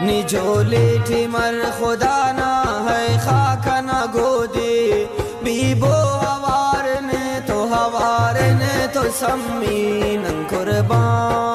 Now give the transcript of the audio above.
نی جولی ٹی مر خدا نا ہے خاک نا گودی، بی بو ہوار نے تو ہوار نے تو سمی نن قربان۔